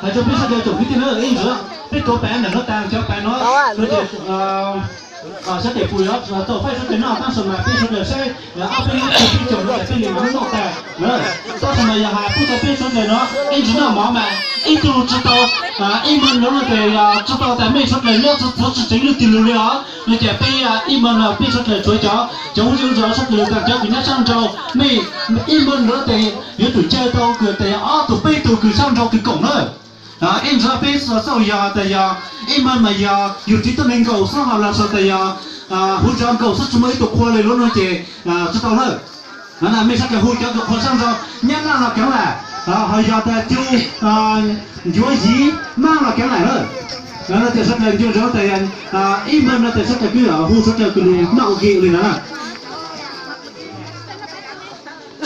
Hais rau peb sawv daws tsoom kwv tij na, ib ntsis peb tuav pais ntawm no tas cov pais no, sawv daws, sab tes pus yuav tau faib sawv daws noj tab sis mas peb sawv daws saib ob peb lub peb caug no tas peb li mas noj tas. Tab sis mas yog hais pub tau peb sawv daws no ib ntsis noj mov mas ib tug tsis tau, ib meeg no no ces tsis tau tas mej sawv daws nyob txhua txhua tsis tseev lwj tig lug li os. No ces peb ib meeg no peb sawv daws tsuav cov, cov hu zej hu zos sab tes lug tas cov kws nyob sab nraud mej ib meeg no ces yuav tsum caw tau kws tas yog ob tug peb tug kws sab nraud kws koom na. Ib ntsis peb xauj yog tas yog ib meeg mas yog yug txiv tuab neeg nkaus xwb ho los sis tas yog hu zog nkaus xwb tsis muaj ib tug qhua li lub no ces tsis tau lawm. No mej sawv daws hu cov kws qhua sab nraud, Nyab Laj los keev lawm, ho yog tas Cu, Ncuav, Yiv, Mab los keev lawm na. No ces sawv daws nco ntsoov tas ib meeg no ces sawv daws kuj hu sawv daws kws lug noj ua ke li no na.